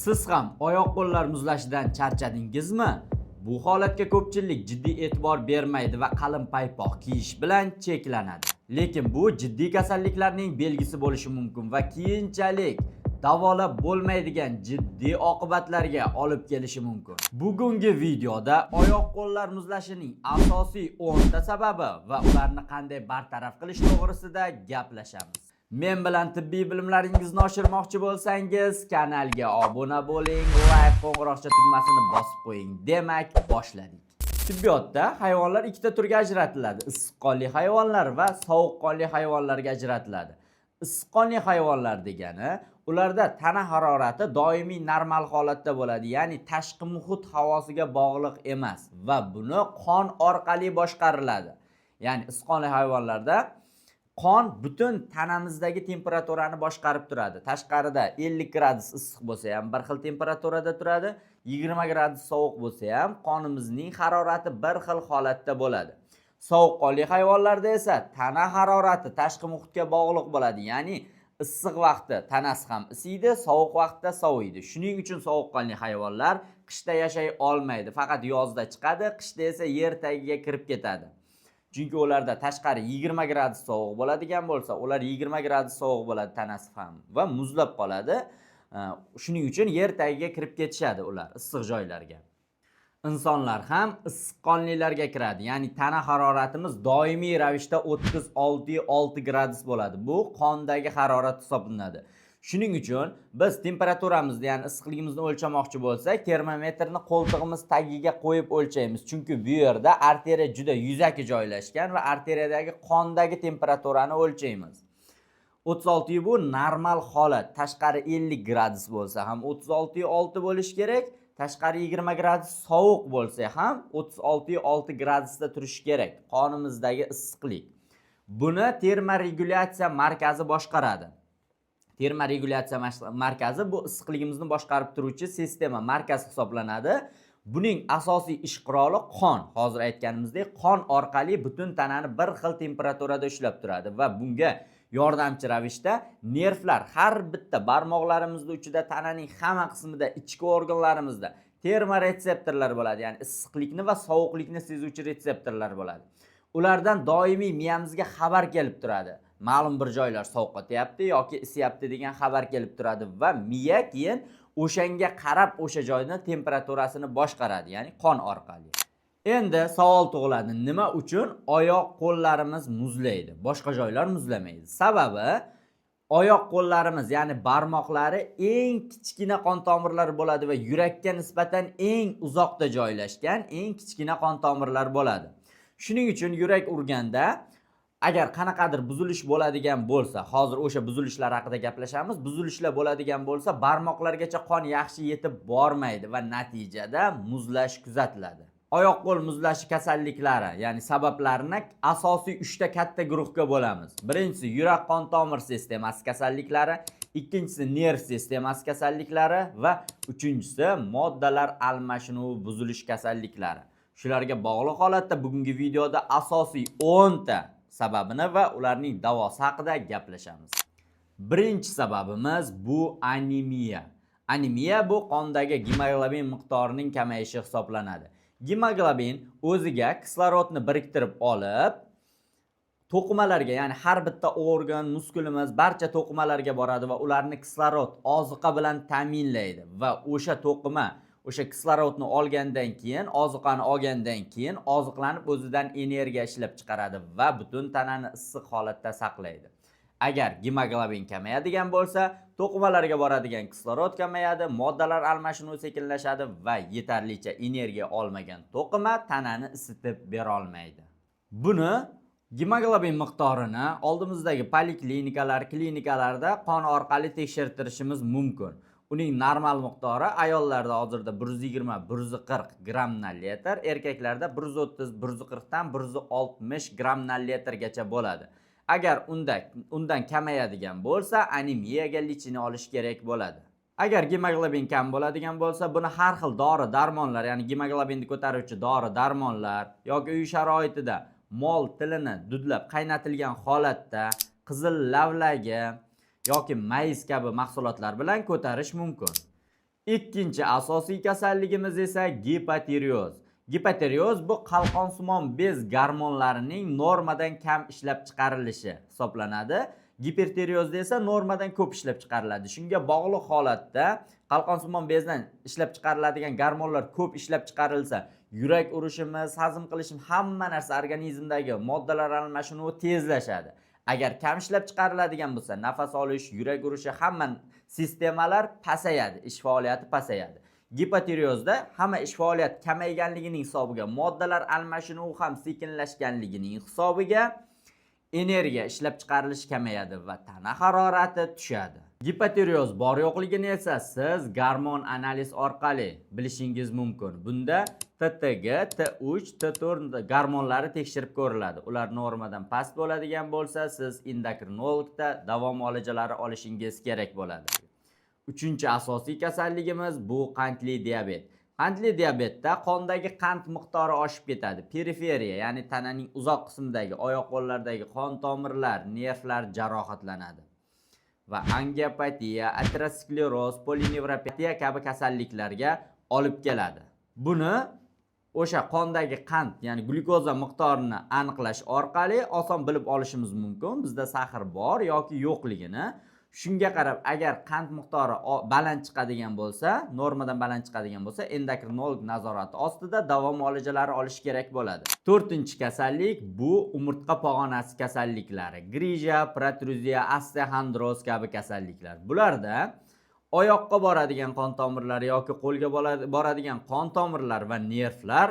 Siz ham oyoq-qo'llar muzlashidan charchadingizmi? Bu holatga ko'pchilik jiddiy e'tibor bermaydi va qalin paypoq kiyish bilan cheklanadi. Lekin bu jiddiy kasalliklarning belgisi bo'lishi mumkin va keyinchalik davolab bo'lmaydigan jiddiy oqibatlarga olib kelishi mumkin. Bugungi videoda oyoq-qo'llar muzlashining asosiy 10 ta sababi va ularni qanday bartaraf qilish to'g'risida gaplashamiz. Men bilan tibbiy bilimlaringizni oshirmoqchi bo'lsangiz, kanalga obuna bo'ling, like, qo'ng'iroqcha tugmasini bosib qo'ying. Demak, boshladik. Tibbiyotda hayvonlar ikkita turga ajratiladi. Issiqqonli hayvonlar va sovuqqonli hayvonlarga ajratiladi. Issiqqonli hayvonlar degani ularda tana harorati doimiy normal holatda bo'ladi, ya'ni tashqi muhit havosiga bog'liq emas va buni qon orqali boshqariladi. Ya'ni issiqqonli hayvonlarda qon butun tanamizdagi temperaturani boshqarib turadi. Tashqarida 50 gradus issiq bo'lsa ham bir xil temperaturada turadi, 20 gradus sovuq bo'lsa ham qonimizning harorati bir xil holatda bo'ladi. Sovuqqonli hayvonlarda esa tana harorati tashqi muhitga bog'liq bo'ladi, ya'ni issiq vaqti tanasi ham isiydi, sovuq vaqtda soviydi. Shuning uchun sovuqqonli hayvonlar qishda yashay olmaydi, faqat yozda chiqadi, qishda esa yer tagiga kirib ketadi. Chunki ularda tashqari 20 gradus sovuq bo'ladigan bo'lsa, ular 20 gradus sovuq bo'ladi tanasi ham va muzlab qoladi. Shuning uchun yer tagiga kirib ketishadi ular issiq joylarga. Insonlar ham issiqqonlilarga kiradi, ya'ni tana haroratimiz doimiy ravishda 36,6 gradus bo'ladi. Bu qondagi harorat hisoblanadi. Shuning uchun biz temperaturamizni, ya'ni issiqligimizni o'lchamoqchi bo'lsak, termometrni qo'ltig'imiz tagiga qo'yib o'lchaymiz, chunki bu yerda arteriya juda yuzaki joylashgan va arteriyadagi qondagi temperaturani o'lchaymiz. 36, bu normal holat. Tashqari 50 gradus bo'lsa ham 36,6 bo'lishi kerak, tashqari 20 gradus sovuq bo'lsa ham 36,6 gradusda turishi kerak qonimizdagi issiqlik. Buni termoregulyatsiya markazi boshqaradi. Termoregulyatsiya markazi bu issiqligimizni boshqarib turuvchi sistema, markaz hisoblanadi. Buning asosiy ish quroli qon. Hozir aytganimizdek, qon orqali butun tanani bir xil temperaturada ushlab turadi va bunga yordamchi ravishda nervlar har bitta barmoqlarimizni uchida, tananing hamma qismida, ichki organlarimizda termoretseptorlar bo'ladi, ya'ni issiqlikni va sovuqlikni sezuvchi retseptorlar bo'ladi. Ulardan doimiy miyamizga xabar kelib turadi, ma'lum bir joylar sovqotyapti yoki isiyapti degan xabar kelib turadi va miya keyin o'shanga qarab o'sha joyni temperaturasini boshqaradi, ya'ni qon orqali. Endi savol tug'iladi: nima uchun oyoq qo'llarimiz muzlaydi, boshqa joylar muzlamaydi? Sababi oyoq qo'llarimiz, ya'ni barmoqlari eng kichkina qon tomirlar bo'ladi va yurakka nisbatan eng uzoqda joylashgan eng kichkina qon tomirlar bo'ladi. Shuning uchun yurak urganda agar qanaqadir buzilish bo'ladigan bo'lsa, hozir o'sha buzilishlar haqida gaplashamiz, buzilishlar bo'ladigan bo'lsa, barmoqlargacha qon yaxshi yetib bormaydi va natijada muzlash kuzatiladi. Oyoq qo'l muzlashi kasalliklari, ya'ni sabablarini asosiy uchta katta guruhga bo'lamiz. Birinchisi yurak qon tomir sistemasi kasalliklari, ikkinchisi nerv sistemasi kasalliklari va uchinchisi moddalar almashinuvi buzilish kasalliklari. Shularga bog'liq holatda bugungi videoda asosiy 10 ta sababini va ularning davosi haqida gaplashamiz. Birinchi sababimiz bu anemiya. Anemiya bu qondagi gemoglobin miqdorining kamayishi hisoblanadi. Gemoglobin o'ziga kislorodni biriktirib olib, to'qimalarga, ya'ni har bitta organ, muskulimiz, barcha to'qimalarga boradi va ularni kislorod, oziqa bilan ta'minlaydi va o'sha to'qima o'sha kislorodni olgandan keyin, oziqani olgandan keyin oziqlanib, o'zidan energiya ishlab chiqaradi va butun tanani issiq holatda saqlaydi. Agar gemoglobin kamayadigan bo'lsa, to'qimalarga boradigan kislorod kamayadi, moddalar almashinuvi sekinlashadi va yetarlicha energiya olmagan to'qima tanani isitib berolmaydi. Buni, gemoglobin miqdorini oldimizdagi poliklinikalar, klinikalarda qon orqali tekshirtirishimiz mumkin. Uning normal miqdori ayollarda hozirda 120-140 gramm na litr, erkaklarda 130, 140 dan 160 gramm na litrgacha bo'ladi. Agar undan kamayadigan bo'lsa, anemiyaga лечение olish kerak bo'ladi. Agar gemoglobin kam bo'ladigan bo'lsa, buni har xil dori darmonlar, ya'ni gemoglobinni ko'taruvchi dori darmonlar yoki uy sharoitida mol tilini dudlab qaynatilgan holatda, qizil lavlagi yoki mayiz kabi mahsulotlar bilan ko'tarish mumkin. Ikkinchi asosiy kasalligimiz esa gipotireoz. Gipotireoz bu qalqonsimon bez gormonlarining normadan kam ishlab chiqarilishi hisoblanadi. Gipertireozda esa normadan ko'p ishlab chiqariladi. Shunga bog'liq holatda qalqonsimon bezdan ishlab chiqariladigan gormonlar ko'p ishlab chiqarilsa, yurak urishimiz, hazm qilishimiz, hamma narsa, organizmdagi moddalar almashinuvi tezlashadi. Agar kam ishlab chiqariladigan bo'lsa, nafas olish, yurak urishi, hamma sistemalar pasayadi, ish faoliyati pasayadi. Gipotireozda hamma ish faoliyat kamayganligining hisobiga, moddalar almashinuvi ham sekinlashganligining hisobiga energiya ishlab chiqarilishi kamayadi va tana harorati tushadi. Gipotireoz bor yo'qligini esa siz gormon analiz orqali bilishingiz mumkin. Bunda TTG, T3, T4 gormonlari tekshirib ko'riladi. Ular normadan past bo'ladigan bo'lsa, siz endokrinologda davo muolajalari olishingiz kerak bo'ladi. Uchinchi asosiy kasalligimiz bu qandli diabet. Qandli diabetda qondagi qand miqdori oshib ketadi. Periferiya, ya'ni tananing uzoq qismidagi, oyoq qo'llardagi qon tomirlar, nervlar jarohatlanadi. Va angiopatiya, ateroskleroz, polinevropatiya kabi kasalliklarga olib keladi. Buni o'sha qondagi qand, ya'ni glyukoza miqdorini aniqlash orqali oson bilib olishimiz mumkin, bizda сахар bor yoki yo'qligini. Shunga qarab, agar qand miqdori baland chiqadigan bo'lsa, normadan baland chiqadigan bo'lsa, endokrinolog nazorati ostida davo muolajalari olish kerak bo'ladi. To'rtinchi kasallik bu umurtqa pog'onasi kasalliklari. Grija, protruziya, osteoxondroz kabi kasalliklar. Bularda oyoqqa boradigan qon tomirlari yoki qo'lga boradigan qon tomirlar va nervlar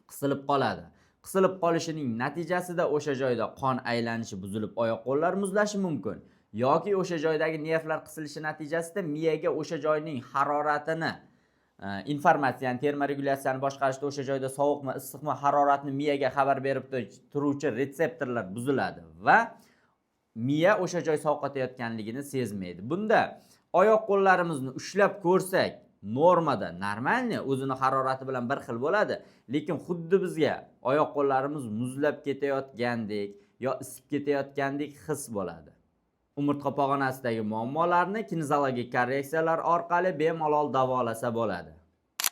qisilib qoladi. Qisilib qolishining natijasida o'sha joyda qon aylanishi buzilib, oyoq qo'llar muzlashi mumkin. Yoki o'sha joydagi nervlar qisilishi natijasida miyaga o'sha joyning haroratini, informatsiyani, termoregulyatsiyani boshqarishda o'sha joyda sovuqmi, issiqmi, haroratni miyaga xabar berib turuvchi retseptorlar buziladi va miya o'sha joy sovqotayotganligini sezmaydi. Bunda oyoq qo'llarimizni ushlab ko'rsak, normada, нормальный, o'zini harorati bilan bir xil bo'ladi, lekin xuddi bizga oyoq qo'llarimiz muzlab ketayotgandek yo isib ketayotgandek his bo'ladi. Umurtqa pog'onasidagi muammolarni kineziologik korreksiyalar orqali bemalol davolasa bo'ladi.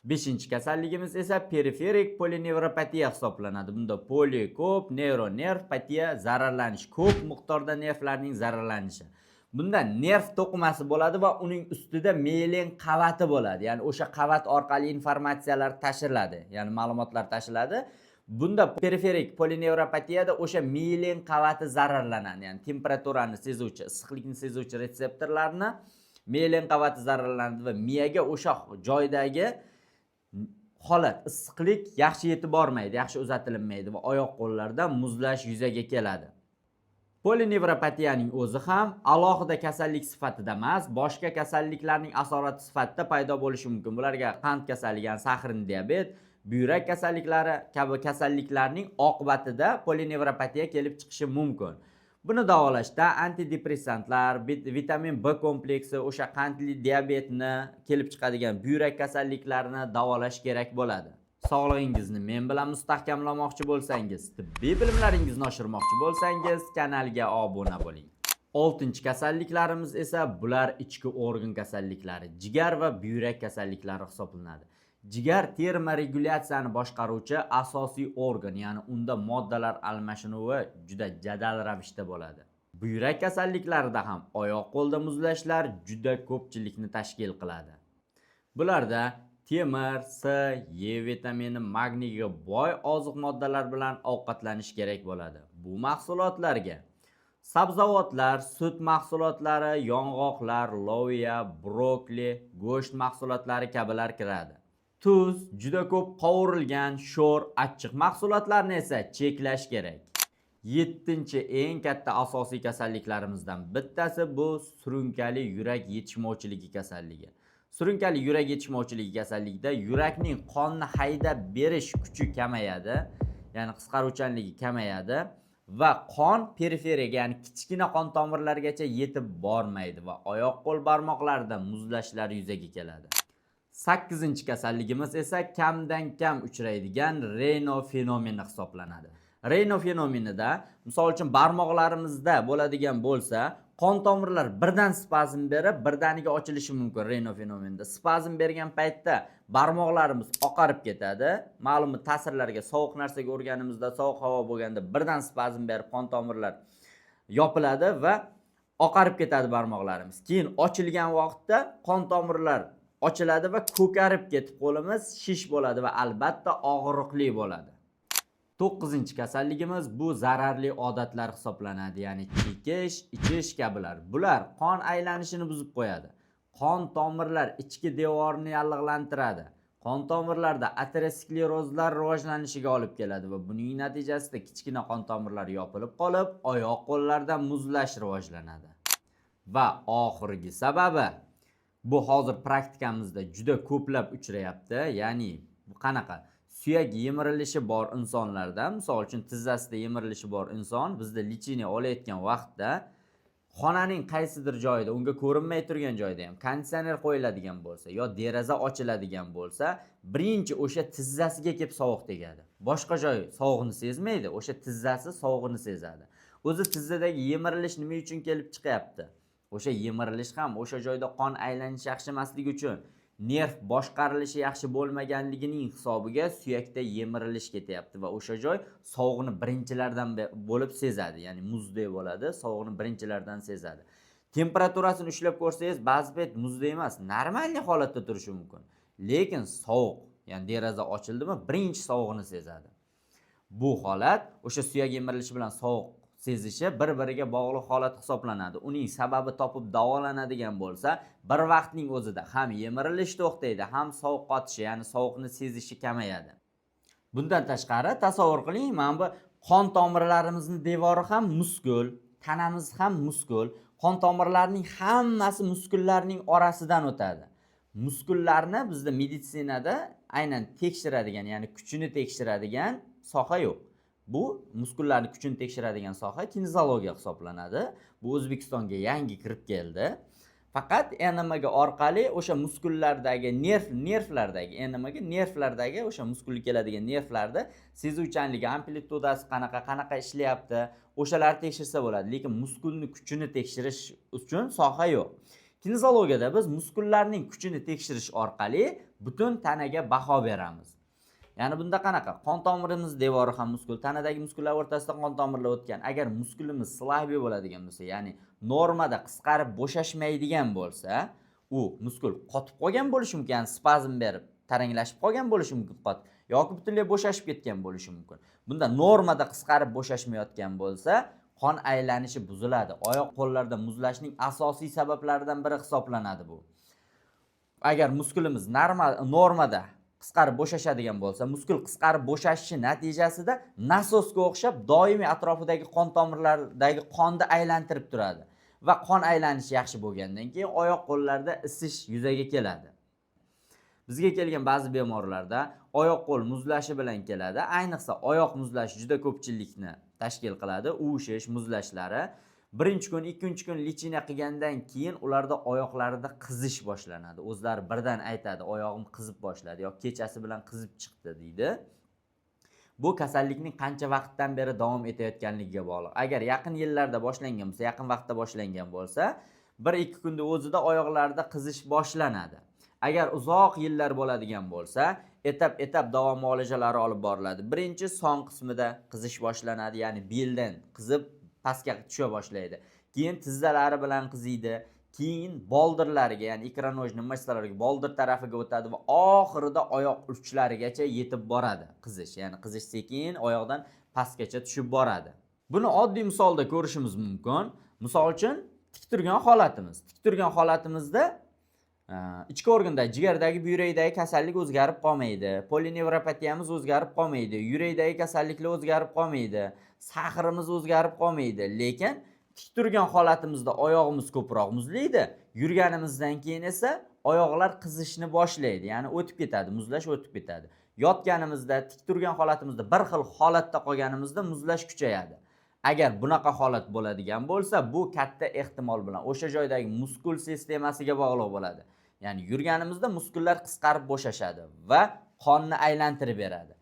Beshinchi kasalligimiz esa periferik polinevropatiya hisoblanadi. Bunda poli ko'p, nevro nerv, patiya zararlanish, ko'p miqdorda nervlarning zararlanishi. Bunda nerv to'qimasi bo'ladi va uning ustida mielin qavati bo'ladi. Ya'ni o'sha qavat orqali informatsiyalar tashiladi, ya'ni ma'lumotlar tashiladi. Bunda periferik polinevropatiyada o'sha mielin qavati zararlanadi. Ya'ni temperaturani sezuvchi, issiqlikni sezuvchi retseptorlarni mielin qavati zararlanadi va miyaga o'sha joydagi holat, issiqlik yaxshi yetib bormaydi, yaxshi uzatilmaydi va oyoq qo'llarda muzlash yuzaga keladi. Polinevropatiyaning o'zi ham alohida kasallik sifatida emas, boshqa kasalliklarning asorati sifatida paydo bo'lishi mumkin. Bularga qand kasalligi, ya'ni сахарный diabet, buyrak kasalliklari kabi kasalliklarning oqibatida polinevropatiya kelib chiqishi mumkin. Buni davolashda antidepressantlar, vitamin B kompleksi, o'sha qandli diabetni kelib chiqadigan buyrak kasalliklarini davolash kerak bo'ladi. Sog'lig'ingizni men bilan mustahkamlamoqchi bo'lsangiz, tibbiy bilimlaringizni oshirmoqchi bo'lsangiz, kanalga obuna bo'ling. Oltinchi kasalliklarimiz esa bular ichki organ kasalliklari, jigar va buyrak kasalliklari hisoblanadi. Jigar termoregulyatsiyani boshqaruvchi asosiy organ, ya'ni unda moddalar almashinuvi juda jadal ravishda bo'ladi. Buyrak kasalliklarida ham oyoq qo'lda muzlashlar juda ko'pchilikni tashkil qiladi. Bularda temir, C, E vitamini, magniyga boy oziq moddalar bilan ovqatlanish kerak bo'ladi. Bu mahsulotlarga sabzavotlar, sut mahsulotlari, yong'oqlar, loviya, brokoli, go'sht mahsulotlari kabilar kiradi. Tuz, juda ko'p qovurilgan, sho'r, achchiq mahsulotlarni esa cheklash kerak. Yettinchi eng katta asosiy kasalliklarimizdan bittasi bu surunkali yurak yetishmovchiligi kasalligi. Surunkali yurak yetishmovchiligi kasalligida yurakning qonni haydab berish kuchi kamayadi, ya'ni qisqaruvchanligi kamayadi va qon periferiyaga, ya'ni kichkina qon tomirlargacha yetib bormaydi va oyoq qo'l barmoqlarida muzlashlar yuzaga keladi. Sakkizinchi kasalligimiz esa kamdan kam uchraydigan Reyno fenomeni hisoblanadi. Reyno fenomenida, misol uchun, barmoqlarimizda bo'ladigan bo'lsa, Qon tomirlar birdan spazm berib, birdaniga ochilishi mumkin Reyno fenomenida. Spazm bergan paytda barmoqlarimiz oqarib ketadi. Ma'lum bir ta'sirlarga, sovuq narsaga urganimizda, sovuq havo bo'lganda birdan spazm berib qon tomirlar yopiladi va oqarib ketadi barmoqlarimiz. Keyin ochilgan vaqtda qon tomirlar ochiladi va ko'karib ketib qo'limiz shish bo'ladi va albatta og'riqli bo'ladi. To'qqizinchi kasalligimiz bu zararli odatlar hisoblanadi, ya'ni chekish, ichish kabilar. Bular qon aylanishini buzib qo'yadi. Qon tomirlar ichki devorini yallig'lantiradi. Qon tomirlarda aterosklerozlar rivojlanishiga olib keladi va buning natijasida kichkina qon tomirlar yopilib qolib, oyoq qo'llarda muzlash rivojlanadi. Va oxirgi sababi, bu hozir praktikamizda juda ko'plab uchrayapti, ya'ni bu qanaqa? Suyak yemirilishi bor insonlarda, misol uchun, tizzasida yemirilishi bor inson bizda лечение olayotgan vaqtda xonaning qaysidir joyida, unga ko'rinmay turgan joyda ham konditsioner qo'yiladigan bo'lsa yo deraza ochiladigan bo'lsa, birinchi o'sha tizzasiga kelib sovuq tegadi. Boshqa joy sovug'ini sezmaydi, o'sha tizzasi sovug'ini sezadi. O'zi tizzadagi yemirilish nima uchun kelib chiqyapti? O'sha yemirilish ham o'sha joyda qon aylanishi yaxshi emasligi uchun, nerv boshqarilishi yaxshi bo'lmaganligining hisobiga suyakda yemirilish ketyapti va o'sha joy sovug'ini birinchilardan bo'lib sezadi, ya'ni muzdek bo'ladi, sovug'ini birinchilardan sezadi. Temperaturasini ushlab ko'rsangiz, ba'zi payt muzdek emas, нормальный holatda turishi mumkin, lekin sovuq, ya'ni deraza ochildimi, birinchi sovug'ini sezadi. Bu holat o'sha suyak yemirilishi bilan sovuq sezishi bir biriga bog'liq holat hisoblanadi. Uning sababi topib davolanadigan bo'lsa, bir vaqtning o'zida ham yemirilish to'xtaydi, ham sovuq qotishi, ya'ni sovuqni sezishi kamayadi. Bundan tashqari, tasavvur qiling, mana bu qon tomirlarimizni devori ham muskul, tanamiz ham muskul. Qon tomirlarining hammasi muskullarning orasidan o'tadi. Muskullarni bizda meditsinada aynan tekshiradigan, ya'ni kuchini tekshiradigan soha yo'q. Bu muskullarni kuchini tekshiradigan soha kineziologiya hisoblanadi. Bu O'zbekistonga yangi kirib keldi. Faqat НМГ orqali o'sha muskullardagi nervlardagi, НМГ nervlardagi, o'sha muskulga keladigan nervlarda sezuvchanligi, amplitudasi qanaqa, qanaqa ishlayapti, o'shalarni tekshirsa bo'ladi. Lekin muskulni kuchini tekshirish uchun soha yo'q. Kineziologiyada biz muskullarning kuchini tekshirish orqali butun tanaga baho beramiz. Ya'ni bunda qanaqa? Qon tomirimiz devori ham muskul, tanadagi muskullar o'rtasida qon tomirlar o'tgan. Agar muskulimiz слабый bo'ladigan bo'lsa, ya'ni normada qisqarib bo'shashmaydigan bo'lsa, u muskul qotib qolgan bo'lishi mumkin, ya'ni spazm berib taranglashib qolgan bo'lishi mumkin, qotib yoki butunlay bo'shashib ketgan bo'lishi mumkin. Bunda normada qisqarib bo'shashmayotgan bo'lsa, qon aylanishi buziladi. Oyoq qo'llarda muzlashning asosiy sabablaridan biri hisoblanadi bu. Agar muskulimiz normal, normada qisqarib bo'shashadigan bo'lsa, muskul qisqarib bo'shashishi natijasida nasosga o'xshab doimiy atrofidagi qon tomirlaridagi qonni aylantirib turadi va qon aylanishi yaxshi bo'lgandan keyin oyoq qo'llarda isish yuzaga keladi. Bizga kelgan ba'zi bemorlarda oyoq qo'l muzlashi bilan keladi. Ayniqsa oyoq muzlashi juda ko'pchilikni tashkil qiladi, uvishish muzlashlari. Birinchi kun, ikkinchi kun лечение qilgandan keyin ularda oyoqlarida qizish boshlanadi. O'zlari birdan aytadi, oyog'im qizib boshladi yoki kechasi bilan qizib chiqdi, deydi. Bu kasallikning qancha vaqtdan beri davom etayotganligiga bog'liq. Agar yaqin yillarda boshlangan bo'lsa, yaqin vaqtda boshlangan bo'lsa, 1-2 kunda o'zida oyoqlarida qizish boshlanadi. Agar uzoq yillar bo'ladigan bo'lsa, etap etap davo muolajalari olib boriladi. Birinchi son qismida qizish boshlanadi, ya'ni beldan qizib pastga tusha boshlaydi. Keyin tizzalari bilan qiziydi, keyin boldirlariga, ya'ni икроножный мышца larga, boldir tarafiga o'tadi va oxirida oyoq uchlarigacha yetib boradi qizish. Ya'ni qizish sekin oyoqdan pastgacha tushib boradi. Buni oddiy misolda ko'rishimiz mumkin. Misol uchun, tik turgan holatimiz. Tik turgan holatimizda ichki organda, jigardagi, buyrakdagi kasallik o'zgarib qolmaydi, polinevropatiyamiz o'zgarib qolmaydi, yurakdagi kasalliklar o'zgarib qolmaydi, sahrimiz o'zgarib qolmaydi. Lekin tik turgan holatimizda oyog'imiz ko'proq muzlaydi. Yurganimizdan keyin esa oyoqlar qizishni boshlaydi, ya'ni o'tib ketadi, muzlash o'tib ketadi. Yotganimizda, tik turgan holatimizda, bir xil holatda qolganimizda muzlash kuchayadi. Agar bunaqa holat bo'ladigan bo'lsa, bu katta ehtimol bilan o'sha joydagi muskul sistemasiga bog'liq bo'ladi. Ya'ni yurganimizda muskullar qisqarib bo'shashadi va qonni aylantirib beradi.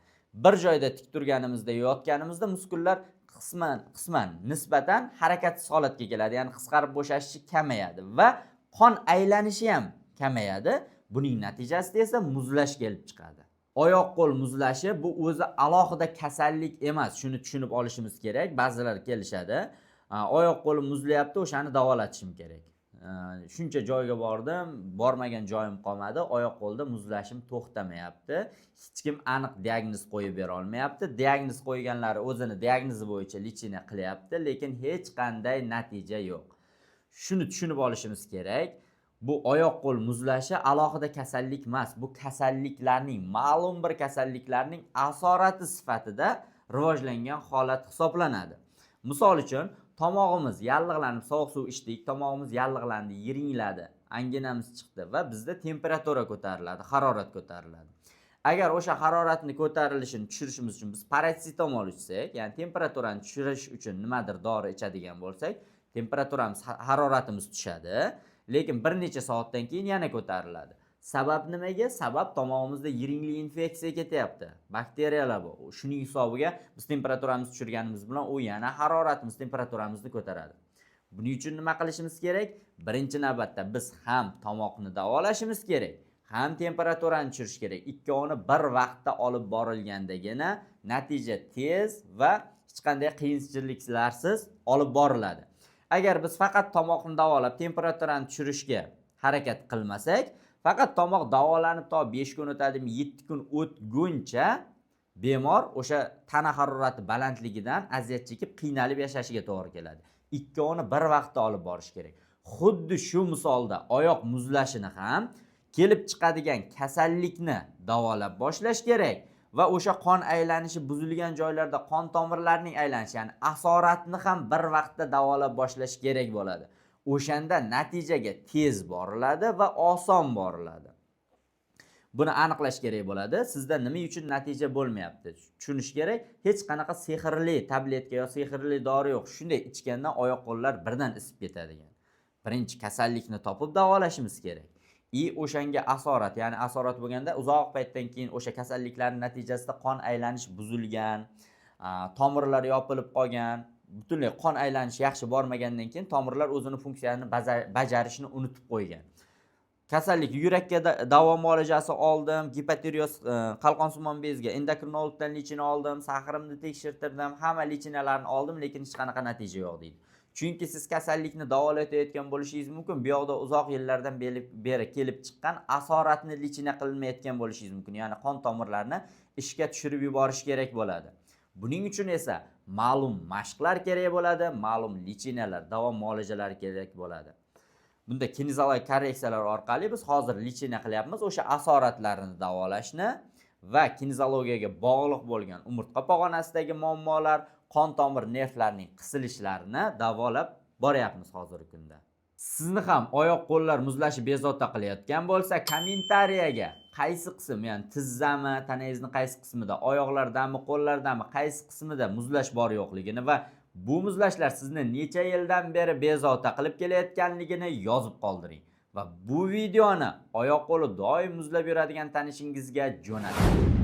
Bir joyda tik turganimizda, yotganimizda muskullar qisman nisbatan harakatsiz holatga keladi, ya'ni qisqarib bo'shashishi kamayadi va qon aylanishi ham kamayadi. Buning natijasida esa muzlash kelib chiqadi. Oyoq qo'l muzlashi bu o'zi alohida kasallik emas, shuni tushunib olishimiz kerak. Ba'zilar kelishadi: "Oyoq qo'lim muzlayapti, o'shani davolatishim kerak. Shuncha joyga bordim, bormagan joyim qolmadi, oyoq qo'lda muzlashim to'xtamayapti. Hech kim aniq diagnoz qo'yib bera olmayapti. Diagnoz qo'yganlari o'zini diagnozi bo'yicha лечение qilyapti, lekin hech qanday natija yo'q." Shuni tushunib olishimiz kerak: bu oyoq qo'l muzlashi alohida kasallik emas, bu kasalliklarning, ma'lum bir kasalliklarning asorati sifatida rivojlangan holat hisoblanadi. Misol uchun, tomog'imiz yallig'lanib, sovuq suv ichdik, tomog'imiz yallig'landi, yiringladi, anginamiz chiqdi va bizda temperatura ko'tariladi, harorat ko'tariladi. Agar o'sha haroratni ko'tarilishini tushirishimiz uchun biz parasetamol ichsak, ya'ni temperaturani tushirish uchun nimadir dori ichadigan bo'lsak, temperaturamiz, haroratimiz tushadi, lekin bir necha soatdan keyin yana ko'tariladi. Sabab nimaga? Sabab tomog'imizda yiringli infeksiya ketyapti, bakteriyalar bor. Shuning hisobiga biz temperaturamizni tushirganimiz bilan u yana haroratimiz, temperaturamizni ko'taradi. Buning uchun nima qilishimiz kerak? Birinchi navbatda biz ham tomoqni davolashimiz kerak, ham temperaturani tushirish kerak. Ikkovini bir vaqtda olib borilgandagina natija tez va hech qanday qiyinchiliklarsiz olib boriladi. Agar biz faqat tomoqni davolab, temperaturani tushirishga harakat qilmasak, faqat tomoq davolanib to 5 kun o'tadimi, 7 kun o'tguncha bemor o'sha tana harorati balandligidan aziyat chekib, qiynalib yashashiga to'g'ri keladi. Ikkovini bir vaqtda olib borish kerak. Xuddi shu misolda oyoq muzlashini ham kelib chiqadigan kasallikni davolab boshlash kerak va o'sha qon aylanishi buzilgan joylarda qon tomirlarining aylanishi, ya'ni asoratni ham bir vaqtda davolab boshlash kerak bo'ladi. O'shanda natijaga tez boriladi va oson boriladi. Buni aniqlash kerak bo'ladi, sizda nima uchun natija bo'lmayapti, tushunish kerak. Hech qanaqa sehrli tabletka yo sehrli dori yo'q, shunday ichgandan oyoq qo'llar birdan isib ketadigan. Birinchi kasallikni topib davolashimiz kerak и o'shanga asorat, ya'ni asorat bo'lganda uzoq paytdan keyin o'sha kasalliklarning natijasida qon aylanish buzilgan, tomirlar yopilib qolgan, butunlay qon aylanishi yaxshi bormagandan keyin tomirlar o'zini funksiyasini bajarishni unutib qo'ygan kasallik. Yurakka davo muolajasi oldim, gipotireoz, qalqonsimon bezga endokrinologdan лечение oldim, сахар imni tekshirtirdim, hamma лечения larni oldim, lekin hech qanaqa natija yo'q, deydi. Chunki siz kasallikni davolatayotgan bo'lishingiz mumkin, bu yoqda uzoq yillardan beri kelib chiqqan asoratni лечение qilinmayotgan bo'lishingiz mumkin, ya'ni qon tomirlarni ishga tushirib yuborish kerak bo'ladi. Buning uchun esa ma'lum mashqlar kerak bo'ladi, ma'lum лечения lar, davo muolajalari kerak bo'ladi. Bunda kineziologik korreksiyalar orqali biz hozir лечение qilyapmiz o'sha asoratlarni davolashni va kineziologiyaga bog'liq bo'lgan umurtqa pog'onasidagi muammolar, qon tomir nervlarining qisilishlarini davolab boryapmiz hozirgi kunda. Sizni ham oyoq qo'llar muzlashi bezovta qilayotgan bo'lsa, kommentariyaga qaysi qism, ya'ni tizzami, tanangizni qaysi qismida, oyoqlardami, qo'llardami, qaysi qismida muzlash bor yo'qligini va bu muzlashlar sizni necha yildan beri bezovta qilib kelayotganligini yozib qoldiring va bu videoni oyoq qo'li doim muzlab yuradigan tanishingizga jo'nating.